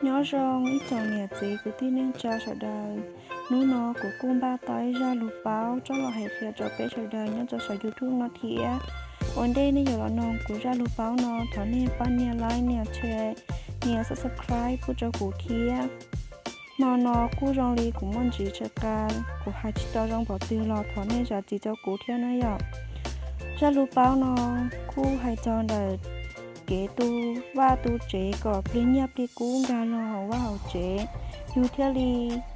Nyob zoo ib tsoom niam txiv kwv tij neej tsa sawv daws. Hnub no kuv kuj npaj tau ib zaj lus paub coj los hais qhia rau peb sawv daws nyob rau saum YouTube no thiab. Ua ntej nej yuav los mloog kuv zaj lus paub no, thov nej pab nias like, nias share, nias subscribe pub rau kuv thiab. Hmo no kuj zoo li kuv muaj ntsis tshav qab, kuv hais tsis tau zoo npaum twg los thov nej zam txim rau kuv thiab na yom. Zaj lus paub no kuj hais txog ntawm kev tu vaj tu tsev kom plig nyiaj plig kub nkag los hauv vaj hauv tsev, yus thiaj li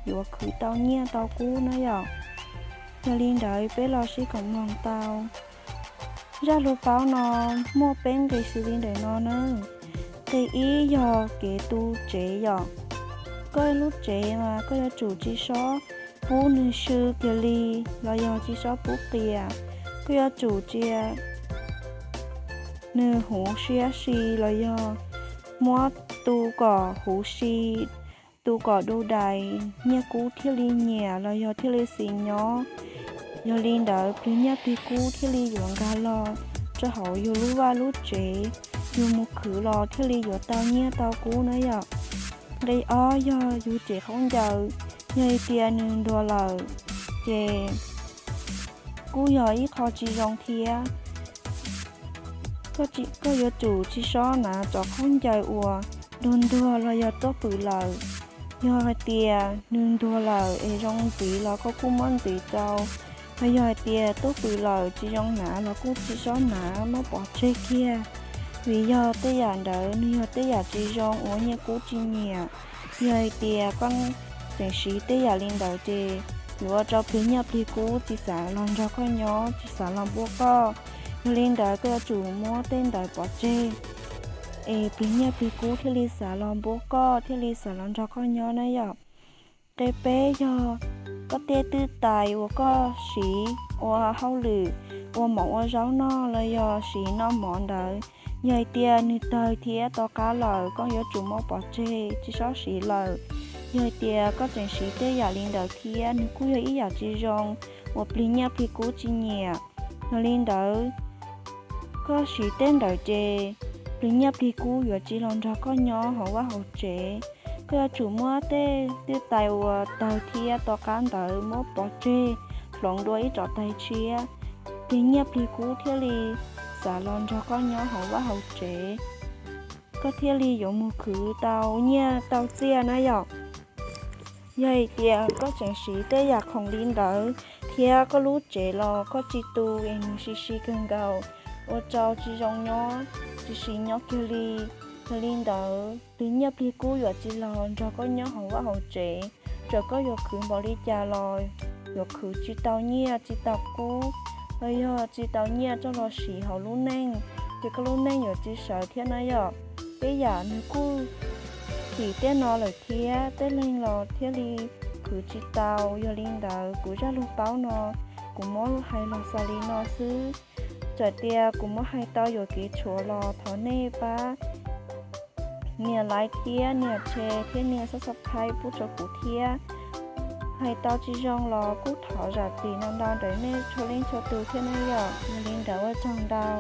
yuav khwv tau nyiaj tau kub na yom. Yog li ntawd peb los sib koom mloog tau. Zaj lus paub no muaj peb nqe xws li ntawm no na. Nqe ib yog kev tu tsev yom. Koj lub tsev mas koj yuav tsum tsis txhob pub nws swb kiag li, los yog tsis txhob pub qias. Koj yuav tsum cia nws huv siab si los yog muab tu kom huv si, tu kom du dais, nyiaj kub thiaj li nyiam los yog thiaj li xis nyob. Yog li ntawd plig nyiaj plig kub thiaj li yuav nkag los rau hauv yus lub vaj lub tsev, yus mus khwv los thiaj li yuav tau nyiaj tau kub na yom. Nqe ob yog yus tsev khaub ncaws, yog hais tias nws ntuag lawm ces kuj yog ib qho tsis zoo thiab. Koj yuav tsum tsis txhob hnav cov khaub ncaws uas ntuag ntuag los yog tuaj pwm lawm. Yog hais tias nws ntuag lawm es zoo ntxiv los koj kuj muab ntxiv rau. Hos yog hais tias tuaj pwm lawm tsis zoo hnav los kuj tsis txhob hnav, muab pov tseg kiag. Vim yog tej yam ntawd nws yog tej yam tsis zoo uas nyiaj kub tsis nyiam. Yog hais tias koj tseem siv tej yam li ntawd ces yuav ua rau plig nyiaj plig kub tsis xav los nrog koj nyob, tsis xav los npuab koj. Yog li ntawd koj yuav tsum muab tej ntawd pov tseg es plig nyiaj plig kub thiaj li xav los npuab koj, thiaj li xav los nrog koj nyob na yom. Nqe peb yog koj tej twj tais uas koj siv ua hauj lwm, ua mov ua zaub noj los yog siv noj mov ntawd, yog hais tias nws tawg thiab to qab lawm koj yuav tsum muab pov tseg tsis txhob siv lawm. Yog hais tias koj tseem siv tej yam li ntawd thiab nws kuj yog ib yam tsis zoo uas plig nyiaj plig kub tsis nyiam. Yog li ntawd koj siv tej ntawd ces plig nyiaj plig kub yuav tsis los nrog koj nyob hauv vaj hauv tsev. Koj yuav tsum muab tej twj tais uas tawg thiab to qab ntawd muab pov tseg, hloov dua ib tso tais tshiab, plig nyiaj plig kub thiaj li xav los nrog koj nyob hauv vaj hauv tsev, koj thiaj li yuav mus khwv tau nyiaj tau txiaj na yom. Yog hais tias koj tseem siv tej yam khoom li ntawd thiab koj lub tsev los koj tsis tu es nws si si kawg nkaus, ua rau tsis zoo nyob, tsis xis nyob kiag li. Yog li ntawd plig nyiaj plig kub yuav tsis los nrog koj nyob hauv vaj hauv tsev, txawm koj yuav khwv npaum li cas los yuav khwv tsis tau nyiaj tsis tau kub, los yog tsis tau nyiaj coj los siv hauv lub neej, ces koj lub neej yuav tsis sawv thiab na yom. Tej yam nws kuj tim tej no lawm thiab, tej leeg los thiaj li khwv tsis tau. Yog li ntawd kuv zaj lus paub no kuv muab hais los xaus li no xwb. Txawm tias kuv muab hais tau yuam kev tshuav los thov nej pab nias like thiab nias share thiab nias subscribe pub rau kuv thiab. Hais tau tsis zoo los kuj thov zam txim ntau ntau ntawm nej txhua leej txhua tus thiab na yom. Yog li ntawd ua tsaug ntau.